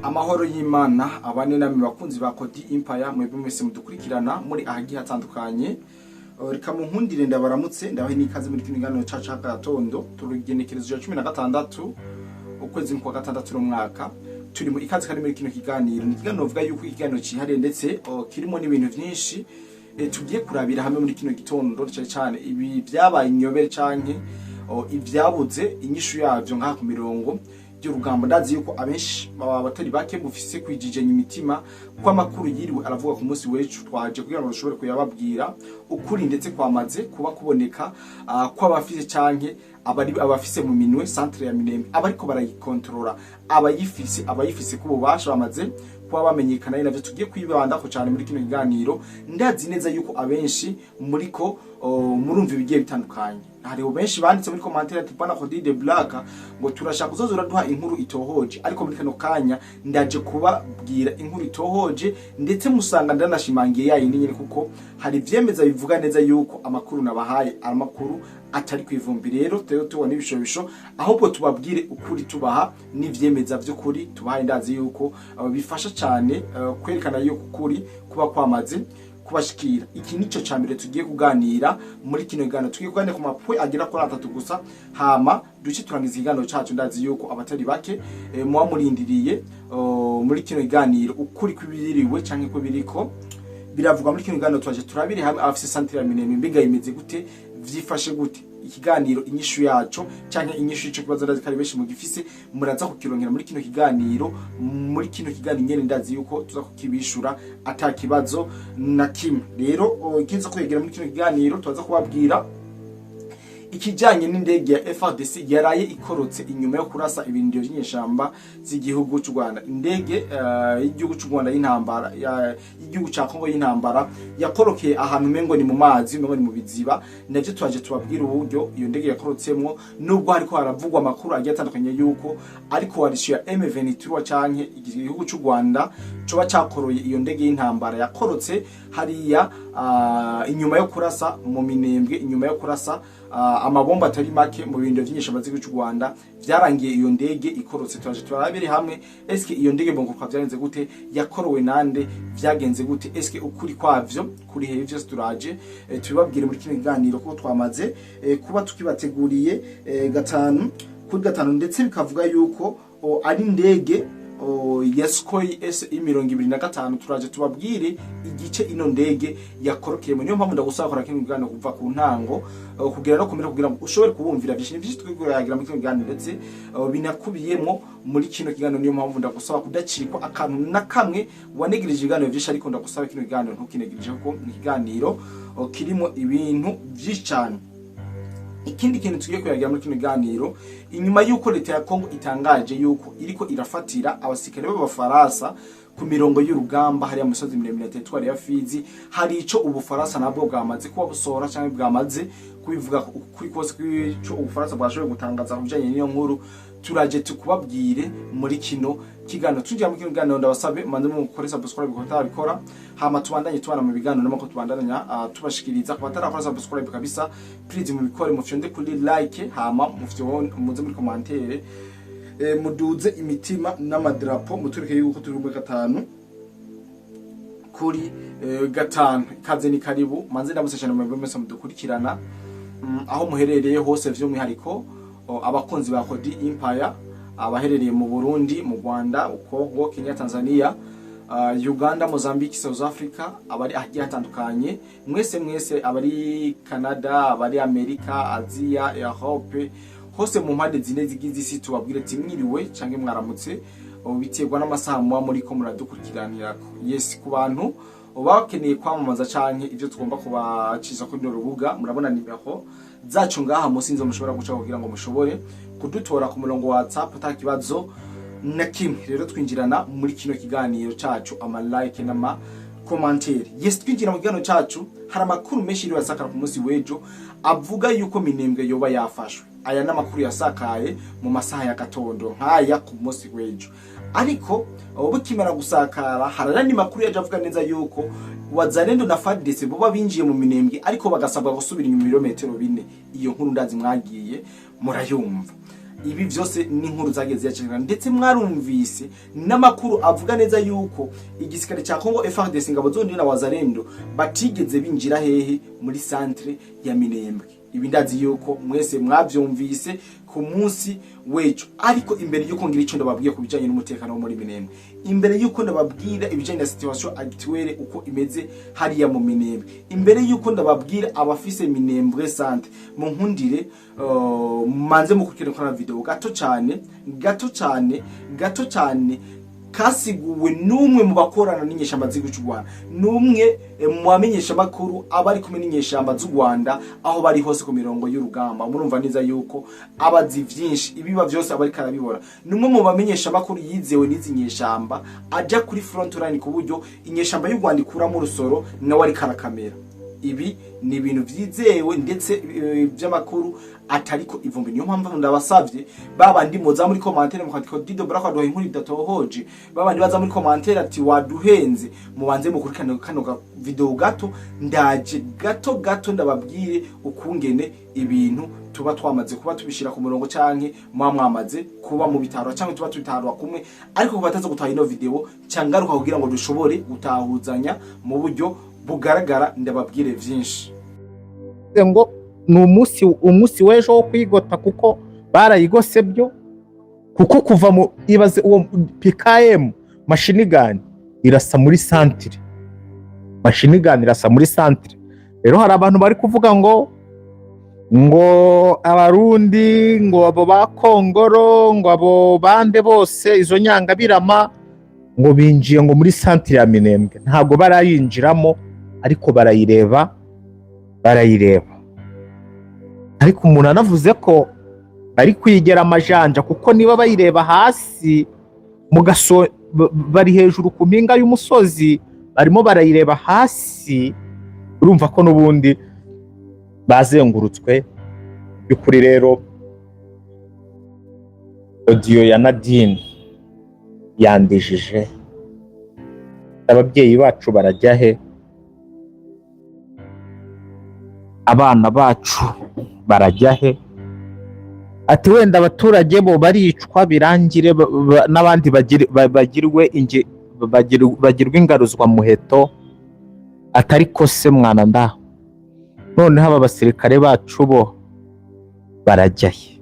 Amahoro y'Imana abane namwe, bakunzi ba Kodi Empire, mwebwe mwese mudukurikirana muri ahagiye hatandukanye. Reka munkundire ndabaramutse, ndabahe n'ikaze muri kino kiganiro cacu c'agatondo. Turugenekerezo rya 16 ukwezi kwa gatandatu n'umwaka turi mu ikaze. Kandi muri kino kiganiro, ni ikiganiro uvuga yuko ikiganiro cihariye, ndetse kirimo n'ibintu vyinshi tugiye kurabira hamwe muri kino gitondo, cane cane ibi vyabaye inyobere canke ivyabuze inyishu yavyo ngaha ku mirongo y'urugamba. Ndazi yuko abenshi baba batari bake mufise kwijijenya imitima ko amakuru yiriwe aravuga ku munsi w'ejo. Twaje kugira ngo dushobore kuyababwira ukuri, ndetse kwamaze kuba kuboneka kw'abafise canke abari abafise mu minwe centre ya Minembwe, abariko barayikontorora, abayifise kububasha bamaze kuba bamenyekana. Ari navyo tugiye kwibandako cyane muri kino kiganiro. Ndazi neza yuko abenshi muriko murumva ibigiye bitandukanye. Hariho benshi banditse muri commentaire ati: "Bwana Kodi de Black, ngo turashaka uzoza uraduha inkuru itohoje." Ariko muri kano kanya ndaje kubabwira inkuru itohoje, ndetse musanga ndanashimangiye yayindi nyene, kuko hari ivyemeza bivuga neza yuko amakuru nabahaye ari amakuru atari kwivumbi. Rero rero tubona ibishobisho, ahubwo tubabwire ukuri, tubaha n'ivyemeza vy'ukuri tubahaye. Ndazi yuko bifasha cyane kwerekana yuko ukuri kuba kwamaze kubashikira. Iki nico ca mbere tugiye kuganira muri kino kiganiro. Tugiye kuganira ku mapwe agera kuri atatu gusa, hama duce turangiza ikiganiro cacu. Ndazi yuko abatari bake muba murindiriye muri kino kiganiro ukuri kw'ibiriwe canke kw'ibiriko biravugwa. Muri kino kiganiro twaje turabire hamwe abafise centre ya Minembwe, mbega imeze gute, vyifashe gute? Ikiganiro inyishu yaco canke inyishu y'ico kibazo, ndazi ko ari benshi mugifise, muraza kukironkera muri kino kiganiro. Muri kino kiganiro nyene ndazi yuko tuza kukibishura ata kibazo na kimwe. Rero ikiza kwegera muri kino kiganiro, tuza kubabwira ikijanye n'indege ya FARDC yaraye ikorotse inyuma yo kurasa ibirindiro by'inyeshamba z'igihugu cy'u Rwanda. Indege y'igihugu cy'u Rwanda y'intambara, y'igihugu ca Kongo y'intambara, yakorokeye ahantu umengo ni mu mazi, umengo ni mu biziba. Navyo twaje tubabwira uburyo iyo ndege yakorotsemo, nubwo hariko haravugwa amakuru agiye atandukanye yuko ari coalition ya M23 canke igihugu cy'u Rwanda coba cakoroye iyo ndege y'intambara yakorotse hariya inyuma yo kurasa mu Minembwe, inyuma yo kurasa amabomba atari make mu birindiro vy'inyeshamba z'igihugu cy'u Rwanda. Vyarangiye iyo ndege ikorotse. Twaje turabere hamwe: eske iyo ndege bongo vyagenze gute? Yakorowe nande? Vyagenze gute? Eske ukuri kwavyo kuri hehe? Vyose turaje tubibabwire muri kino kiganiro, kuko twamaze kuba tukibateguriye gatanu kuri gatanu. Ndetse bikavuga yuko ari indege ya Sukhoi SU 25. Turaje tubabwire igice ino ndege yakorokeyemo. Niyo mpamvu ndagusaba kora kino kiganiro kuva ku ntango kugera no kumera, kugira ngo ushobore kubumvira byinshi. Ni byinshi twiguragira muri kino kiganiro, ndetse binakubiyemo muri kino kiganiro. Niyo mpamvu ndagusaba kudacikwa akantu na kamwe. Wanegereje ibiganiro byinshi, ariko ndagusaba kino kiganiro ntukinegereje, kuko ni ikiganiro kirimo ibintu byinshi cyane. Ikindi kintu tugiye kuyagira muri kino kiganiro, inyuma y'uko leta ya Kongo itangaje yuko iriko irafatira abasirikare b'Abafaransa ku mirongo y'urugamba hariya mu misozi miremire ya territoire ya Fizi, hari ico Ubufaransa nabwo bwamaze kuba busohora canke bwamaze kubivuga. Kuri kose kw'ico Ubufaransa bwashoboye gutangaza ku bijanye n'iyo nkuru, turaje tukubabwire muri kino kiganiro. Tujya muri kino kiganiro, ndabasabe manze mukore subscribe ko batarabikora, hama tubandanye tubana mu biganiro n'amako tubandanya tubashikiriza. Ku batarakora subscribe kabisa, please mubikore, mufyonde kuri like, hama mufyonde muze muri commentaire, muduze imitima n'amadrapo, mutureke yuko turi muri gatanu kuri gatanu. Ikaze ni karibu. Manze ndamutse cyane mwebwe mwese mudukurikirana aho muherereye hose, vy'umwihariko abakunzi ba Kodi Empire, abaherereye mu Burundi, mu Rwanda, Congo, Kenya, Tanzania, Uganda, Mozambique, South Africa, abari ahagiye hatandukanye mwese mwese, abari Canada, abari Amerika, Aziya, Europe, hose mu mpande zine zigize isi, tubabwire ati mwiriwe canke mwaramutse, biterwa n'amasaha muba muriko muradukurikiranirako. Yes, ku bantu bakeneye kwamamaza canke ivyo tugomba kubaciza kuri runo rubuga, murabona nimero zacu ngaha munsi nizo mushobora guca kugira ngo mushobore kudutora ku murongo wa WhatsApp ata kibazo na kimwe. Rero twinjirana muri kino kiganiro cacu ama like n'ama commentaire. Yes, twinjira mu kiganiro cacu. Hari amakuru menshi yiriwe asakara ku munsi w'ejo avuga yuko Minembwe yoba yafashwe. Aya n'amakuru yasakaye mu masaha ya gatondo nk'aya ku munsi w'ejo, ariko bukimara gusakara hari ayandi makuru yaje avuga neza yuko Wazalendo na FARDC boba binjiye mu Minembwe, ariko bagasabwa gusubira inyuma ibirometero 4. Iyo nkuru ndazi mwagiye murayumva. Ibi vyose ni inkuru zagiye ziyacikana, ndetse mwarumvise n'amakuru avuga neza yuko igisirikare ca Congo FARDC, ingabo z'Uburundi na Wazalendo batigeze binjira hehe? Muri centre ya Minembwe. Ibi ndazi yuko mwese mwavyumvise ku munsi w'ejo. Ariko imbere yuko ngira ico ndababwiye ku bijanye n'umutekano wo muri Minembwe, imbere yuko ndababwira ibijanye na situation actuelle uko imeze hariya mu Minembwe, imbere yuko ndababwira abafise Minembwe centre, mu nkundire manze mukurikirana kuri video gato cyane, gato cyane, gato cyane, kasiguwe n'umwe mu bakorana n'inyeshamba z'igihugu cy'u Rwanda, n'umwe mu bamenyesha makuru aba ari kumwe n'inyeshamba z'u Rwanda aho bari hose ku mirongo y'urugamba. Murumva neza yuko abazi vyinshi, ibiba vyose aba ariko arabibona. N'umwe mu bamenyesha makuru yizewe n'izi nyeshamba, aja kuri front line ku buryo inyeshamba y'u Rwanda ikuramo urusoro nawe ariko arakamera. Ibi ni ibintu vyizewe ndetse vy'amakuru atariko ivumbi. Niyo mpamvu ndabasavye, babandi muza muri commentaire mukandika "Dido Black waduha inkuru idatohoje", babandi baza muri commentaire ati "waduhenze", mubanze mukurikirane kano ga video gato. Ndaje gato gato ndababwire ukungene ibintu tuba twamaze kuba tubishira ku murongo, canke muba mwamaze kuba mu bitaro, canke tuba tubitarwa kumwe. Ariko ku bataza gutaha ino video, cangaruka kugira ngo dushobore gutahuzanya mu buryo bugaragara, ndababwire vyinshi. Ngo ni umunsi w'ejo wo kwigota, kuko barayigose byo, kuko kuva mu ibaze uwo PKM machine gun irasa muri centre, machine gun irasa muri centre. Rero hari abantu bari kuvuga ngo Abarundi, ngo abo ba Kongoro, ngo abo bande bose, izo nyangabirama, ngo binjiye ngo muri centre ya Minembwe. Ntabwo barayinjiramo, ariko barayireba, barayireba. Ariko umuntu anavuze ko bari kwigera amajanja, kuko niba bayireba hasi mu gaso, bari hejuru ku mpinga y'umusozi, barimo barayireba hasi, urumva ko n'ubundi bazengurutswe. By'ukuri rero audio ya Nadine yandijije. Ababyeyi bacu barajya he? Abana bacu barajya he? Ati wenda abaturage bo baricwa birangire, n'abandi bagirwe ingaruzwamuheto. Atari ko se mwana nda, noneho aba basirikare bacu bo barajya he?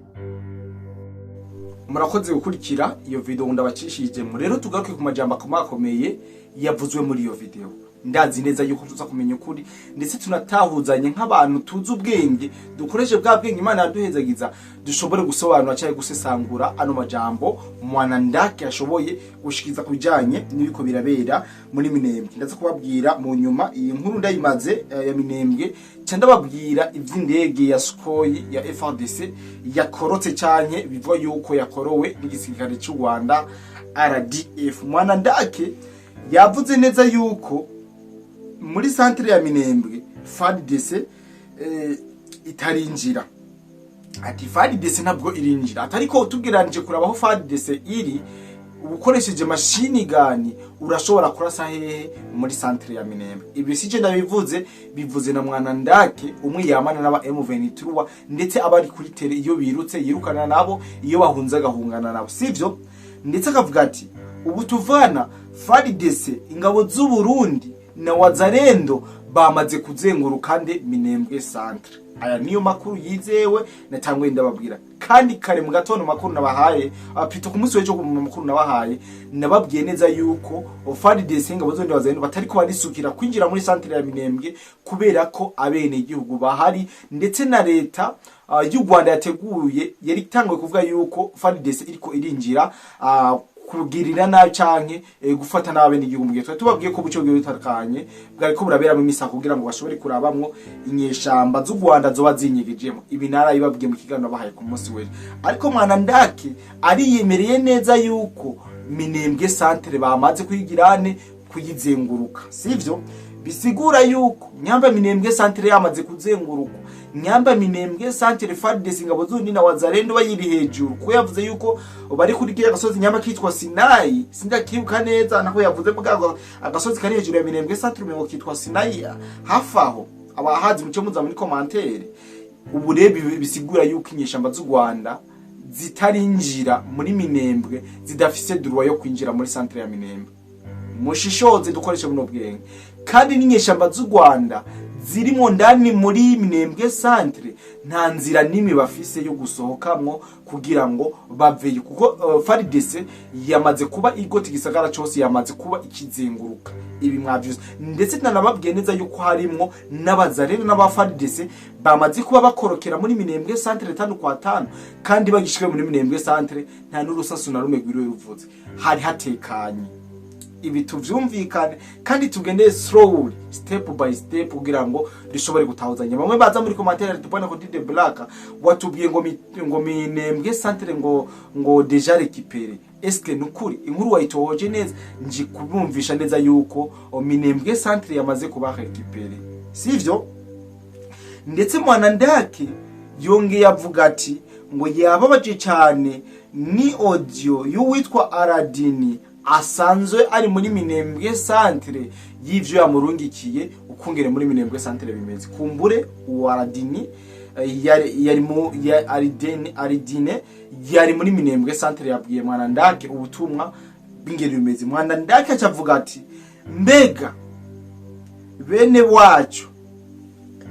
Murakoze gukurikira iyo video ndabacishijemo. Rero tugaruke ku majambo akomakomeye yavuzwe muri iyo video. Ndazi neza yuko tuza kumenya ukuri, ndetse tunatahuzanye nk'abantu tuzi ubwenge, dukoreshe bwa bwenge Imana yaduhezagiza, dushobore gusobanura cyangwa gusesangura ano majambo Mwana Ndake ashoboye gushikiza ku bijanye n'ibiko birabera muri Minembwe. Ndaza kubabwira mu nyuma iyi nkuru ndayimaze ya Minembwe, ca ndababwira ivy'indege ya Sukhoi ya FARDC yakorotse, canke bivuga yuko yakorowe n'igisirikare cy'u Rwanda RDF. Mwana Ndake yavuze neza yuko muri centre ya Minembwe FARDC itarinjira. Ati FARDC ntabwo irinjira, atariko tugeranije kuraba aho FARDC iri, ukoresheje machine gun urashobora kurasa hehe? Muri centre ya Minembwe. Ibi sije ndabivuze, bivuze na Mwana Ndake, umwe yamana n'aba M23, ndetse abari kuri terrain, iyo birutse yirukana nabo, iyo bahunze agahungana nabo, sivyo? Ndetse akavuga ati ubu tuvana FARDC, ingabo z'u Burundi na Wazalendo bamaze kuzenguruka nde? Minembwe centre. Aya niyo makuru yizewe natangwe ndababwira kandi kare mu gatondo. Makuru nabahaye plutôt ku munsi w'ejo, ku makuru nabahaye, nababwiye neza yuko FARDC, ingabo z'Uburundi, Wazalendo batari ko barisukira kwinjira muri centre ya Minembwe, kubera ko abene igihugu bahari, ndetse na leta y'u Rwanda yateguye, yari itanguye kuvuga yuko FARDC iriko irinjira kugirira nabi canke gufata nabi n'igihugu, mu gihe twari tubabwiye ko buco bwiye bwariko buraberamo imisa kugira ngo bashobore kurabamwo inyeshamba z'u Rwanda zoba zinyegejemo. Ibi narabibabwiye mu kiganiro bahaye ku munsi w'ejo. Ariko Mwana Ndake ariyemereye neza yuko Minembwe centre bamaze kuyigirane, kuyizenguruka, sivyo? Bisigura yuko nyamba Minembwe centre yamaze kuzengurukwa, nyamba Minembwe centre FARDC, ingabo z'Uburundi na Wazalendo bayiri hejuru, kuko yavuze yuko bari kuri kiriya gasozi nyamba kitwa Sinayi, sindakibuka neza nako yavuze bwa agasozi kari hejuru ya Minembwe centre, umengo kitwa Sinayi hafi aho. Abahazi muco muza muri commentaire. Ubu rero bisigura yuko inyeshamba z'u Rwanda Zitarinjira muri Minembwe zidafise droit yo kwinjira muri centre ya Minembwe. Mushishoze, dukoreshe buno bwenge. Kandi n'inyeshamba z'u Rwanda zirimo ndani muri Minembwe centre, nta nzira n'imwe bafise yo gusohokamwo kugira ngo baveyo, kuko FARDC yamaze kuba igota igisagara cose, yamaze kuba ikizenguruka. Ibi mwavyuze, ndetse nanababwiye neza yuko harimwo n'abazarere n'aba FARDC bamaze kuba bakorokera muri Minembwe centre tanu kwa tanu. Kandi bagishike muri Minembwe centre, nta n'urusasu na rumwe rwiriwe ruvuze, hari hatekanye. Ibi tuvyumvikane kandi tugende slowly, step by step, kugira ngo dushobore gutahuzanya. Bamwe baza muri commentaire tubona ko Dide Black watubwiye ngo Minembwe centre ngo déjà récupéré. Est-ce que nukuri inkuru wayitohoje neza? Nji kubumvisha neza yuko Minembwe centre yamaze kuba récupéré, sivyo? Ndetse Mwana Ndake yongeye avuga ati ngo yababaje cyane ni audio y'uwitwa Aradini asanzwe ari muri Minembwe centre, y'ivyo yamurungikiye ukungere muri Minembwe centre bimeze. Kumbure uwo Aradini yari mu ya Aridene, Aridine yari muri Minembwe centre, yabwiye Mwana Ndake ubutumwa bw'ingeri bimeze. Mwana Ndake acavuga ati: "Mbega bene wacu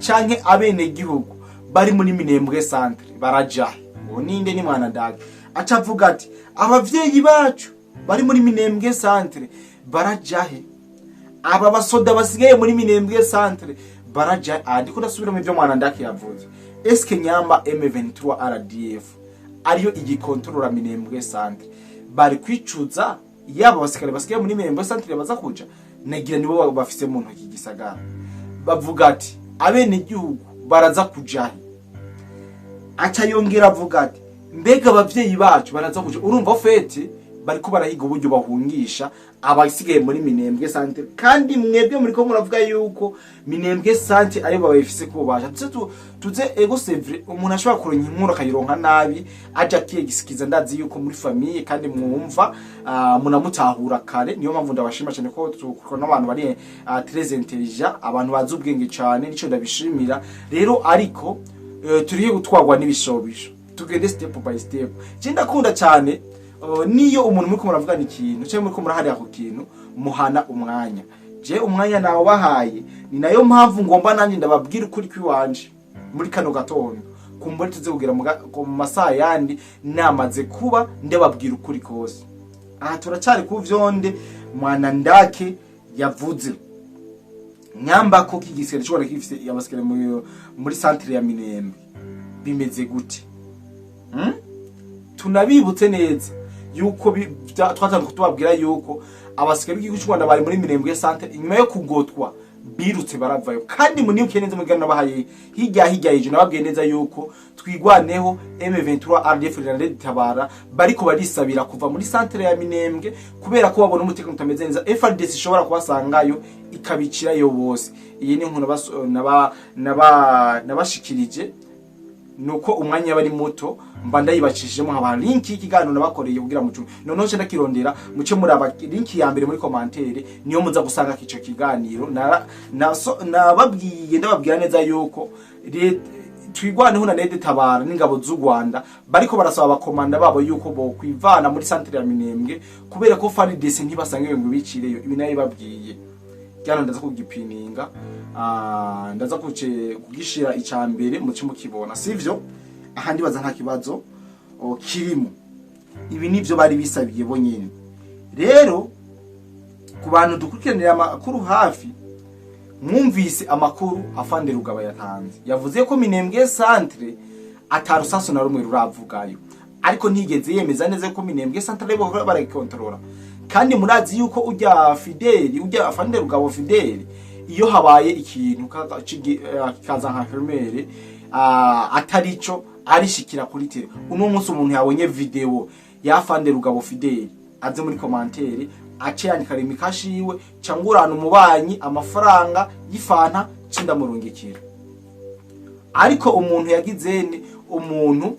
canke abene gihugu bari muri Minembwe centre barajahe?" Uwo ninde? Ni Mwana Ndake. Aca avuga ati: "Abavyeyi bacu bari muri Minembwe centre barajahe? Aba basoda basigaye muri Minembwe centre barajahe?" Ah, ndiko ndasubira mu ivyo Mwana Ndake yavuze. Eske nyamba M23 RDF ariyo igikontorora Minembwe centre, bari kwicuza yaba abasikare basigaye muri Minembwe centre baza kuja? Nagira nibo bafise mu ntoki igisagara. Bavuga ati: "Abene gihugu baraza kujahe?" Aca yongera avuga ati: "Mbega abavyeyi bacu baraza kuja?" Urumva fete bariko barahiga uburyo bahungisha abasigaye muri Minembwe centre, kandi mwebwe muriko muravuga yuko Minembwe centre aribo bayifise kubasha. Tuze tuze ego, c'est vrai, umuntu ashobora kuronka inkuru akayironka nabi, aja akiyegisikiza. Ndazi yuko muri famille kandi mwumva, munamutahura kare. Niyo mpamvu ndabashima cyane ko tuko n'abantu bari très intelligent, abantu bazi ubwenge cyane, nico ndabishimira rero. Ariko turiye gutwarwa n'ibishobisho, tugende step by step. Je ndakunda cyane niyo umuntu muriko muravugana ikintu cyangwa muriko muraharira ku kintu, muhana umwanya. Je umwanya nawe bahaye, ni nayo mpamvu ngomba nanjye ndababwira ukuri kwiwanje muri kano gatondo. Kumbura tuze kugera mu masaha yandi namaze kuba ndababwira ukuri kose. Aha turacyari ku vyonde Mwana Ndake yavuze nyamba ko kigisere gishobora kifise abasikare muri centre ya Minembwe bimeze gute? Tunabibutse neza yuko twatanzwe kutubabwira yuko abasikare b'igihugu cy'u Rwanda bari muri Minembwe centre, inyuma yo kugotwa birutse baravayo. Kandi munibuke neza mugana nabahaye hirya hirya yejo, nababwiye neza yuko Twigwaneho, M23 RDF na Tabara bariko barisabira kuva muri centre ya Minembwe kubera ko babona umutekano utameze neza, FARDC ishobora kubasangayo ikabicirayo bose. Iyi ni inkuru nabashikirije, nuko umwanya bari muto mba ndayibacishijemo, nkaba link y'ikiganiro nabakoreye kugira mucume. Noneho nce ndakirondera, muce muraba link ya mbere muri commentaire, niyo muza gusanga ico kiganiro. Nababwiye, ndababwira neza yuko Twigwaneho na Nede Tabara n'ingabo z'u Rwanda bariko barasaba abakomanda babo yuko bokwivana muri centre ya Minembwe kubera ko FARDC ntibasanga ngo bicireyo. Ibi nayo babwiye byano, ndaza kugipininga, ndaza kuce kugishira icambere muce mukibona, sivyo? Ahandi baza nta kibazo kirimo. Ibi nivyo bari bisabiye bo nyene. Rero ku bantu dukurikiranira amakuru hafi, mwumvise amakuru afande Rugaba yatanze. Yavuze ko Minembwe centre atarusasu na rumwe ruravugayo, ariko ntigeze yemeza neza ko Minembwe centre aribo barayikontorora. Kandi murazi yuko ujya Fideli, ujya afande Rugabo Fideli, iyo habaye ikintu kaza nka infirmière atarico arishikira kuri tele. Uno munsi umuntu yabonye video ya afande Rugabo Fideli aze muri commentaire ace yandika Lumicash yiwe cyangwa urana umubanyi amafaranga y'ifanta cindamurungikira. Ariko umuntu yagize ni umuntu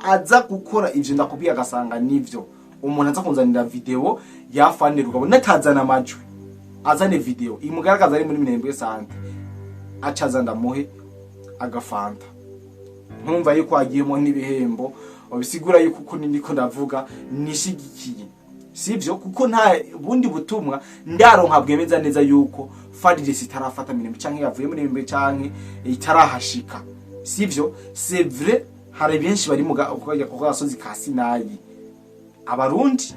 aza gukora ivyo ndakubwiye, agasanga nivyo, umuntu aza kunzanira video ya afande Rugabo, natazana amajwi, azane video imugaragaza ari muri Minembwe centre, acaza ndamuhe agafanta. Ntumva yuko hagiyemo n'ibihembo. Bisigura yuko uko niko ndavuga nishigikiye, sivyo? Kuko nta bundi butumwa ndaronka bwemeza neza yuko FARDC itarafata Minembwe canke yavuye muri Minembwe canke itarahashika, sivyo? C'est vrai, hari benshi bari mu ku gasozi ka Sinayi, Abarundi,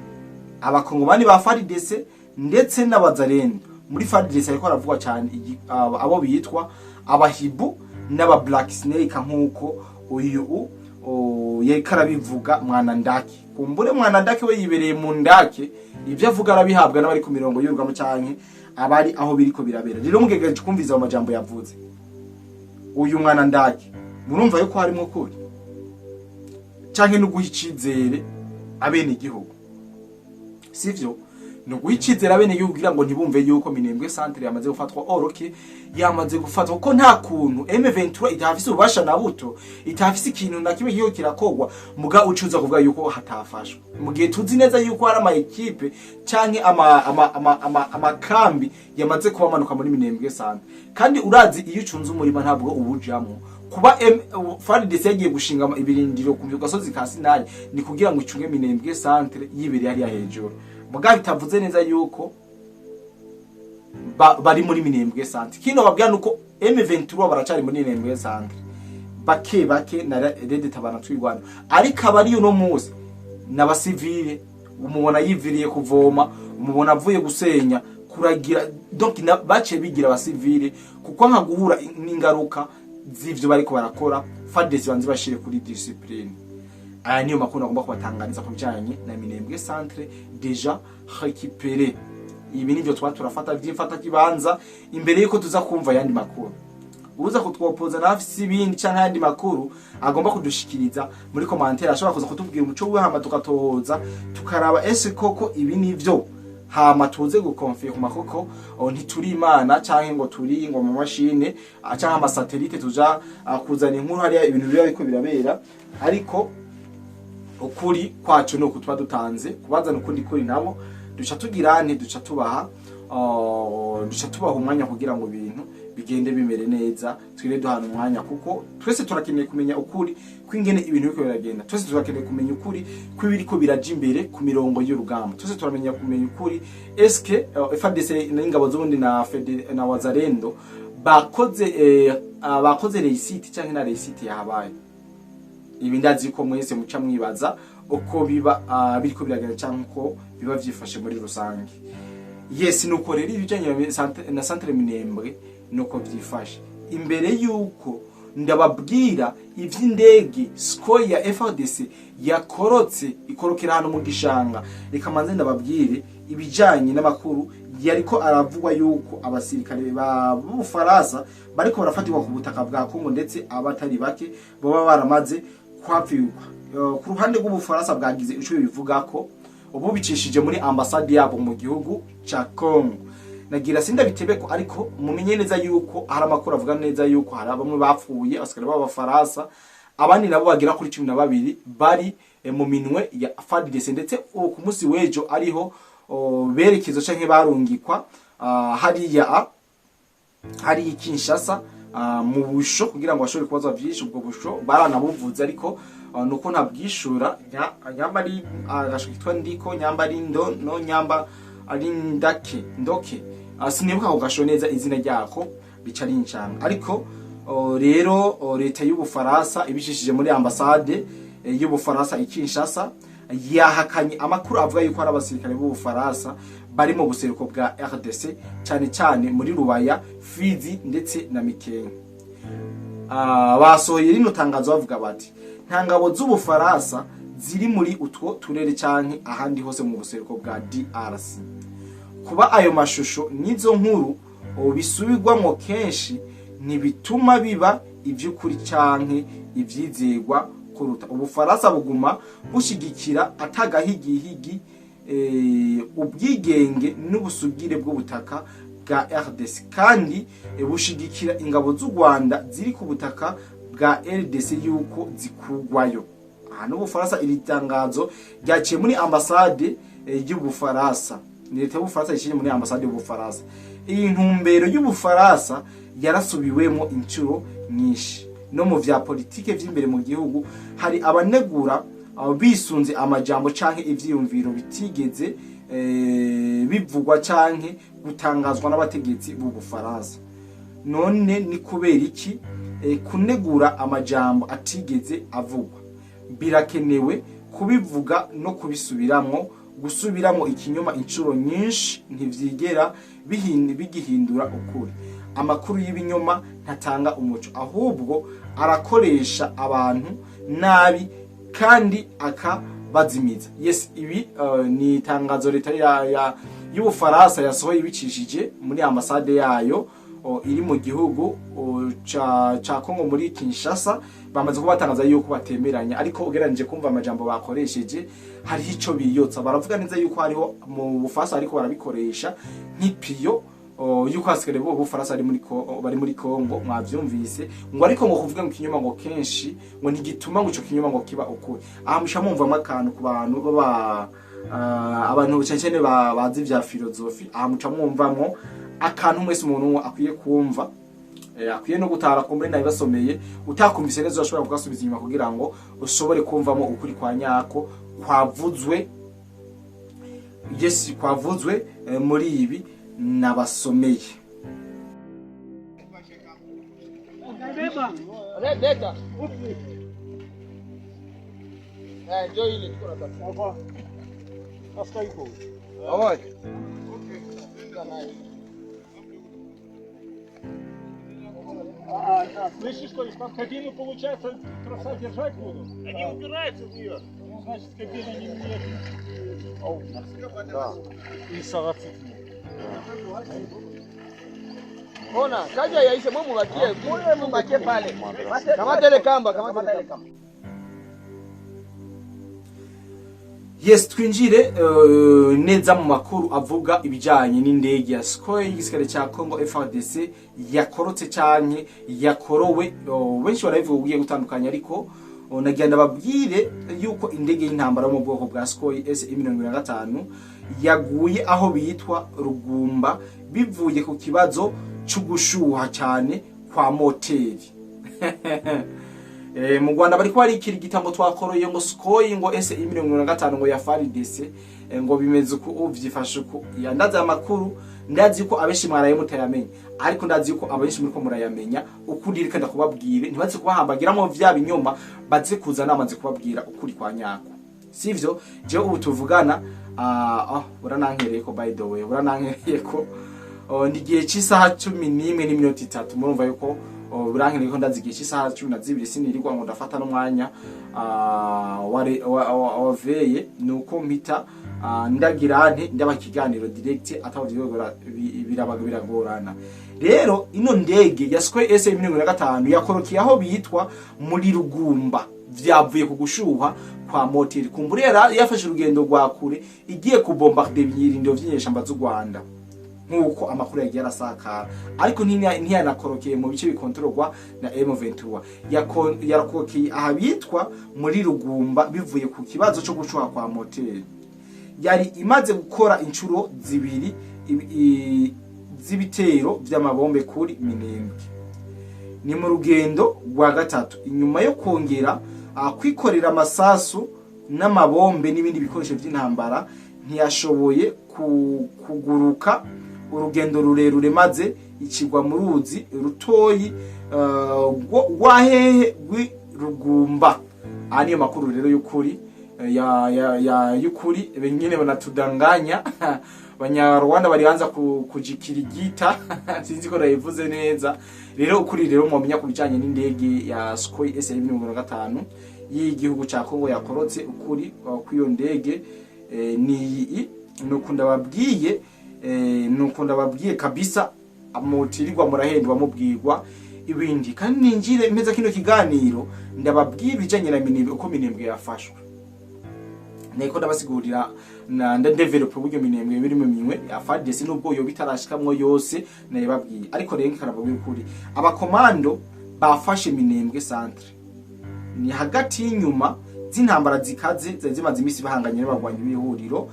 Abakongomani ba FARDC ndetse n'Abazarendo. Muri FARDC ariko haravugwa cyane abo bitwa Abahibu n'aba Black Snake, nkuko uyu yariko arabivuga Mwana Ndake. Kumbure Mwana Ndake we yibereye mu ndake, ibyo avuga arabihabwa n'abari ku mirongo y'urugamba canke abari aho biriko birabera. Rero mugegeje kumviza ayo majambo yavuze uyu Mwana Ndake, murumva yuko harimo kuri canke no guha icizere abene igihugu, sivyo? Ni uguha icizere abene igihugu kugira ngo ntibumve yuko Minembwe centre yamaze gufatwa, alors que yamaze gufatwa, kuko nta kuntu M23 itafise ububasha na buto, itafise ikintu na kimwe kiyo kirakogwa, muga ucuza kuvuga yuko hatafashwe, mu gihe tuzi neza yuko hari ama équipe canke amakambi yamaze kubamanuka muri Minembwe centre. Kandi urazi, iyo ucunze umurima ntabwo uwujamwo. Kuba FARDC yagiye gushinga ibirindiro ku gasozi ka Sinayi ni kugira ngo icunge Minembwe centre yibereye hariya hejuru, muga bitavuze neza yuko bari muri Minembwe centre. Kino babwira nuko M23 baracari muri Minembwe centre bake bake na RED Tabara Twirwana, ariko abari uno munsi n'abasivile. Umubona yiviriye kuvoma, umubona avuye gusenya, kuragira, donc baciye bigira abasivile, kuko nka guhura n'ingaruka z'ivyo bariko barakora. FARDC banze bashire kuri discipline. Aya niyo makuru agomba kubatangariza ku bijanye na Minembwe centre déjà récupéré. Ibi nivyo tuba turafata vy'imfata kibanza imbere yuko tuza kumva ayandi makuru. Uza kutwopoza nawe afise ibindi canke ayandi makuru agomba kudushikiriza muri commentaire, ashobora kuza kutubwira umuco wiwe, hama tukatohoza, tukaraba ese koko ibi nivyo, hama tuze gukonfirma, koko ntituri Imana canke ngo turi ngo mu mashine canke ama satellite tuja kuzana inkuru hariya ibintu biba biriko birabera. Ariko ukuri kwacu ni uku tuba dutanze kubazana ukundi kuri, nabo duca tugira nti duca tubaha umwanya kugira ngo ibintu bigende bimere neza. Twire duhana umwanya, kuko twese turakeneye kumenya ukuri kw'ingene ibintu biriko biragenda. Twese turakeneye kumenya ukuri kw'ibiriko biraja imbere ku mirongo y'urugamba. Twese turamenya kumenya ukuri, eske FARDC n'ingabo z'ubundi na Wazalendo bakoze réussite canke na réussite yahabaye. Ibi ndazi ko mwese muca mwibaza uko biba biriko biragenda canke uko biba vyifashe muri rusange. Yes, nuko rero ibijanye na centre Minembwe nuko vyifashe. Imbere yuko ndababwira ivy'indege Sukhoi ya FARDC yakorotse ikorokera ahantu mu gishanga, reka manze ndababwire ibijanye n'amakuru yariko aravugwa yuko abasirikare ba b'Ubufaransa bariko barafatirwa ku butaka bwa Kongo, ndetse abatari bake baba baramaze kuhapfirwa. Ku ruhande rw'Ubufaransa bwagize ico bivuga ko ubu bicishije muri ambasade yabo mu gihugu ca Kongo. Nagira sindabitebeko, ariko mumenye neza yuko hari amakuru avuga neza yuko hari bamwe bapfuye, abasirikare b'Abafaransa, abandi nabo bagera kuri 12 bari mu minwe ya FARDC, ndetse ku munsi w'ejo ariho berekezo canke barungikwa hariya hari i Kinshasa mu busho kugira ngo bashobore kubazwa vyinshi. Ubwo busho baranabuvuze, ariko nuko ntabwishura nyamba ari agasho kitwa ndiko, nyamba ari ndo no nyamba ari ndake ndoke, sinibuka ako gasho neza izina ryako, bica ari incanga. Ariko rero leta y'Ubufaransa ibicishije muri ambasade y'Ubufaransa i Kinshasa yahakanye amakuru avuga yuko ari abasirikare b'Ubufaransa bari mu buseruko bwa RDC, cyane cyane muri Rubaya, Fizi ndetse na Mikenke. Basohoye rino tangazo bavuga bati: "Nta ngabo z'Ubufaransa ziri muri utwo turere canke ahandi hose mu buseruko bwa DRC. Kuba ayo mashusho n'izo nkuru bisubirwamwo kenshi ntibituma biba ivy'ukuri canke ivyizegwa kuruta. Ubufaransa buguma bushigikira atagahigihigi ubwigenge n'ubusugire bw'ubutaka bwa RDC, kandi bushigikira ingabo z'u Rwanda ziri ku butaka bwa RDC yuko zikugwayo." Aha n'Ubufaransa, iri tangazo ryaciye muri ambasade y'Ubufaransa, ni leta y'Ubufaransa yiciye muri ambasade y'Ubufaransa. Iyi ntumbero y'Ubufaransa yarasubiwemo inshuro nyinshi no mu vya politike vy'imbere mu gihugu. Hari abanegura bisunze amajambo canke ivyiyumviro bitigeze bivugwa canke gutangazwa n'abategetsi b'u Bufaransa. None ni kubera iki kunegura amajambo atigeze avugwa? Birakenewe kubivuga no kubisubiramwo. Gusubiramo ikinyoma inshuro nyinshi ntivyigera bigihindura ukuri. Amakuru y'ibinyoma ntatanga umuco, ahubwo arakoresha abantu nabi kandi akabazimiza. Yes, ibi ni itangazo leta y'Ubufaransa yasohoye ibicishije muri ambasade yayo iri mu gihugu ca Kongo muri Kinshasa. Bamaze kubatangaza yuko batemeranya, ariko ugereranije kumva amajambo bakoresheje, hariho ico biyotsa. Baravuga neza yuko hariho mu Bufaransa ariko barabikoresha nk'ipiyo yuko hasigaye bo Bufaransa bari muri Kongo. Mwavyumvise ngo ariko ngo kuvuga ngo ikinyoma ngo kenshi ngo ntigituma ngo ico kinyoma ngo kiba ukuri. Aha musha mumvamwo akantu ku bantu baba abantu cyane cyane bazi vya filozofi. Aha muca mwumvamwo akantu mwese umuntu akwiye kumva, akwiye no gutara kumbure nabibasomeye. Utakumvise neza urashobora kugasubiza inyuma kugira ngo ushobore kumvamo ukuri kwa nyako kwavuzwe. Yes, kwavuzwe muri ibi nabasomeye. Слышишь, то есть там кабину, получается, троса держать буду? Они упираются в нее. Ну, значит, кабина не Да. И сарацин. Ona, kazi yaishe mwe mubakie pale. Kamata ile kamba, kamata ile kamba. Yes, twinjire neza mu makuru avuga ibijanye n'indege ya Sukhoi y'igisirikare ca Congo FARDC yakorotse canke yakorowe. Benshi barabivuga ugiye gutandukanya, ariko nagira ndababwire yuko indege y'intambara yo mu bwoko bwa Sukhoi SU-75 yaguye aho bitwa Rugumba bivuye ku kibazo c'ugushuha cyane kwa moteri. Mu Rwanda bariko barikirigita ngo twakoroye ngo Sukhoi ngo SU-75 ngo ya FARDC, ngo bimeze uku uvyifashe uku. Yandaze amakuru, ndazi ko abenshi mwaraye mutayamenya, ariko ndazi ko abenshi muriko murayamenya. Ukuri reka ndakubabwire, ntibaze kubahambagiramwo vya binyoma, baze kuza namaze kubabwira ukuri kwa nyako, sivyo? Jewe ubu tuvugana buranankereye ko, by the way, buranankereye ko ni igihe cy'isaha 11:03. Murumva yuko burankereye ko ndazi igihe cy'isaha 12, sinirirwa ngo ndafata n'umwanya waveye, nuko mpita ndagira nte ndaba ikiganiro direct ataho birabaga biragorana. Rero ino ndege ya Sukhoi SU-75 yakorokeye aho bitwa muri Rugumba, vyavuye ku gushuha kwa moteri. Kumbure yafashe urugendo rwa kure igiye kubombarde ibirindiro vy'inyeshamba z'u Rwanda nkuko amakuru yagiye arasakara, ariko ntiyanakorokeye mu bice bikontororwa na M23. Yakorokeye aha bitwa muri Rugumba bivuye ku kibazo cyo gushuha kwa moteri. Yari imaze gukora inshuro zibiri z'ibitero vy'amabombe kuri Minembwe. Ni mu rugendo rwa gatatu inyuma yo kongera kwikorera amasasu n'amabombe n'ibindi bikoresho by'intambara. Ntiyashoboye kuguruka urugendo rurerure maze ikigwa mu ruzi rutoyi rwa hehe rw'Rugumba. Aha niyo makuru rero y'ukuri ya y'ukuri. Bengine banatudanganya, Banyarwanda barianza kujikirigita, sinzi ko nayivuze neza. Rero ukuri rero mwamenya kubijanye n'indege ya Sukhoi SU-75 y'igihugu ca Kongo yakorotse, ukuri kw'iyo ndege ni nuko ndababwiye, nuko ndababwiye kabisa, mutirirwa murahendwa mubwirwa ibindi. Kandi ninjire mpeza kino kiganiro ndababwiye ibijanye na Minembwe, uko Minembwe yafashwe. Niko ndabasigurira na nda develop uburyo Minembwe biri mu minwe ya FARDC nubwo yo bitarashikamwo yose nayibabwiye, ariko rero nkarababwira ukuri, abakomando bafashe Minembwe centre ni hagati y'inyuma z'intambara zikaze zari zimaze iminsi bahanganye n'abagwanyi b'ihuriro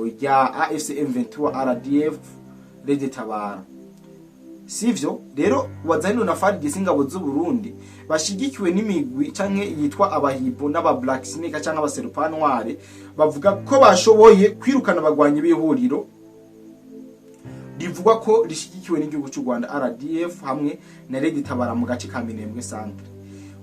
rya AFC M23 RDF Red Tabara. Sivyo rero, Wazalendo na FARDC, ingabo z'u Burundi bashigikiwe n'imigwi canke yitwa abahibo n'aba Black Snake canke aba Serpent Noir, bavuga ko bashoboye kwirukana abagwanyi b'ihuriro rivugwa ko rishigikiwe n'igihugu cy'u Rwanda, RDF, hamwe na Red Tabara mu gace ka Minembwe Centre.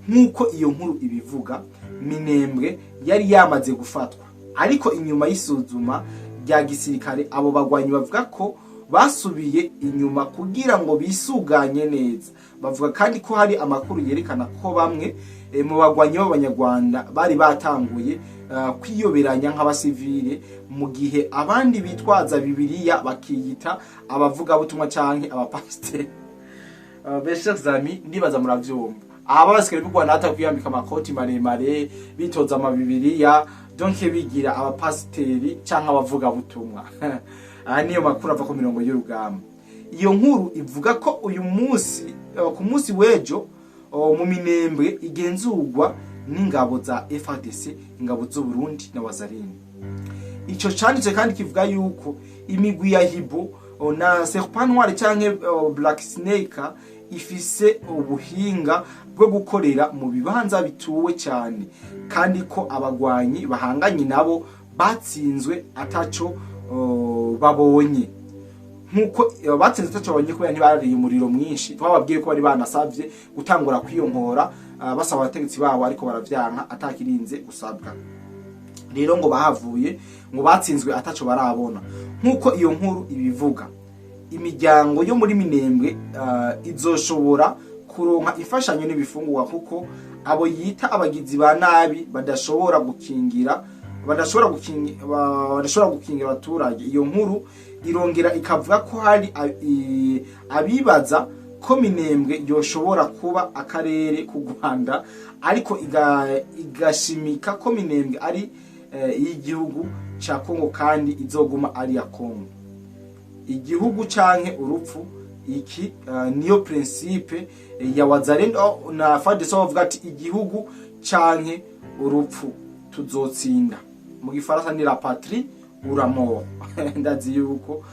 Nk'uko iyo nkuru ibivuga, Minembwe yari yamaze gufatwa, ariko inyuma y'isuzuma rya gisirikare abo bagwanyi bavuga ko basubiye inyuma kugira ngo bisuganye neza. Bavuga kandi ko hari amakuru yerekana ko bamwe mu bagwanyi b'Abanyarwanda bari batanguye kwiyoberanya nk'abasivile, mu gihe abandi bitwaza Bibiliya bakiyita abavugabutumwa canke abapasiteri. Mes chers amis, ndibaza muravyumva. Aba basikare b'u Rwanda hata kwiyambika amakoti maremare, bitoza amabibiriya, donc bigira abapasiteri canke abavugabutumwa. Aha niyo makuru ava ku mirongo y'urugamba. Iyo nkuru ivuga ko uyu munsi, ku munsi w'ejo, mu Minembwe igenzurwa n'ingabo za FARDC, ingabo z'u Burundi na Wazalendo. Ico canditse kandi kivuga yuko imigwi ya Hibo na Serpent Noir canke Black Snake ifise ubuhinga bwo gukorera mu bibanza bituwe cyane, kandi ko abagwanyi bahanganye nabo batsinzwe ataco babonye. Nkuko batsinze ataco babonye kubera ntibariye umuriro mwinshi. Twababwiye ko bari banasavye gutangura kwiyonkora, basaba abategetsi babo, ariko baravyanka atakirinze gusabwa. Rero ngo bahavuye ngo batsinzwe ataco barabona. Nkuko iyo nkuru ibivuga, imiryango yo muri Minembwe izoshobora kuronka imfashanyo n'ibifungurwa, kuko abo yita abagizi ba nabi badashobora gukingira abaturage. Iyo nkuru irongera ikavuga ko hari abibaza ko Minembwe yoshobora kuba akarere k'u Rwanda, ariko igashimika ko Minembwe ari iy'igihugu ca Kongo kandi izoguma ari iya Kongo. Igihugu canke urupfu, iki niyo principe ya Wazalendo na FARDC. Bavuga ati igihugu canke urupfu, tuzotsinda. Mu gifaransa ni "la patrie ou la mort". Ndazi yuko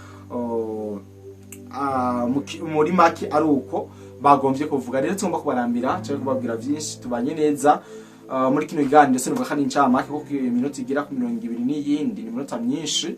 muri make ari uko bagombye kuvuga. Rero tugomba kubarambira cyangwa kubabwira byinshi. Tubanye neza muri kino kiganiro. Sinuvuga ko ari incamake, kuko iminota igera ku 20 n'iyindi ni iminota myinshi,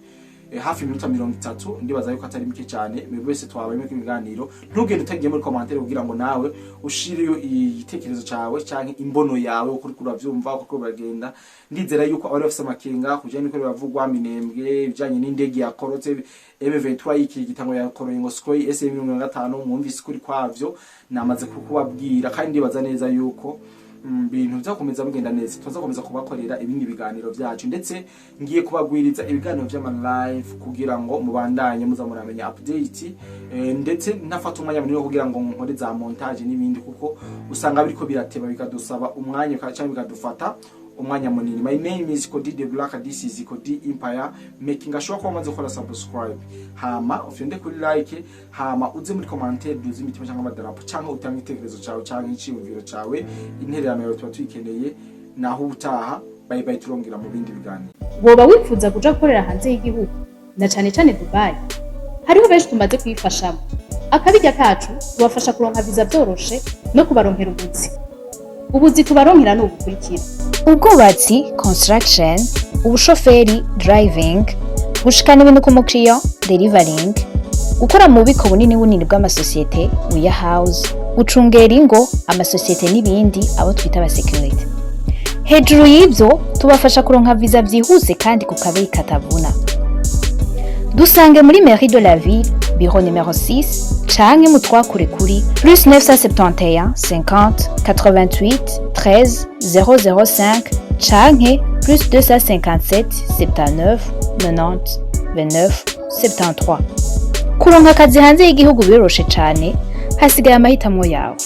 hafi iminota 30. Ndibaza yuko atari mike cyane. Mwebwe wese twabaye muri kino kiganiro, ntugende utagiye muri commentaire kugira ngo nawe ushireyo igitekerezo cyawe canke imbono yawe, uko uriko uravyumva, uko uriko uragenda. Ndizera yuko abari bafise amakenga kujanye n'uko biravugwa Minembwe, ibijanye n'indege yakorotse, M23 y'iki gitango yakoroye ngo Sukhoi SM 50, mwumvise ukuri kwavyo namaze kukubabwira. Kandi ndibaza neza yuko ibintu bizakomeza bigenda neza, tuzakomeza kubakorera ibindi biganiro byacu, ndetse ngiye kubagwiriza ibiganiro vy'ama live kugira ngo mubandanye muza muramenya update, ndetse ntafata umwanya munini wo kugira ngo nkore za montage n'ibindi, kuko usanga biriko birateba bikadusaba umwanya cyangwa bikadufata umwanya munini. My name is Kodi the Black, this is Kodi Empire. Making sure ko wamaze gukora subscribe, hama ufyonde kuri like, hama uze muri commentaire duze imitima cyangwa amadarapo, cyangwa utange igitekerezo cyawe cyangwa iciyumviro cyawe. Intererano yawe tuba tuyikeneye. Naho ubutaha, bye bye, turongera mu bindi biganiro. Woba wifuza kuja gukorera hanze y'igihugu, na cane cane Dubai? Hariho benshi tumaze kuyifashamo. Akabirya kacu, tubafasha kuronka viza vyoroshe no kubaronkera ubuzi. Ubuzi tubaronkera ni ubukurikira: ubwubatsi, construction, ubushoferi, driving, gushikana ibintu ku mukiriya, delivering, gukora mu bubiko bunini bunini bw'amasosiyete, warehouse, gucungera ingo, amasosiyete n'ibindi, abo twita abasekirite. Hejuru y'ibyo, tubafasha kuronka viza byihuse kandi ku kabeyi katavuna. Dusange muri mairie de la ville, bureau numéro 6, canke mutwakure kuri plus 971 50 88 13 005 canke plus 257 79 90 29 73. Kuronka akazi hanze y'igihugu biroroshe cane, hasigaye amahitamo yawe.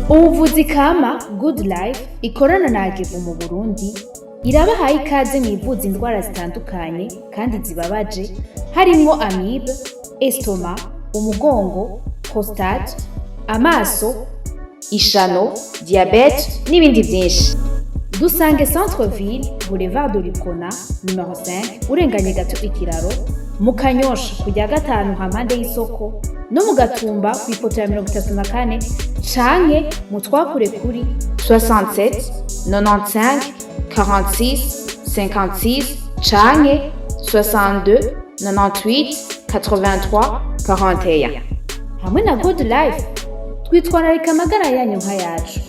Ubuvuzi kama Good Life ikorana na Agevu mu Burundi irabahaye ikaze mu ivuza indwara zitandukanye kandi zibabaje, harimwo amibe, estomac, umugongo, prostate, amaso, ishano, diabète n'ibindi byinshi. Dusange Centre Ville, Boulevard de l'Uprona, numéro 5, urenganye gato ikiraro. Mu Kanyosha ku rya gatanu hampande y'isoko, no mu Gatumba ku ipoto ya 34, canke mutwakure kuri 67 95 46 56 canke 62 98 83 41. Hamwe na Good Life twitwararika amagara yanyu nk'ayacu.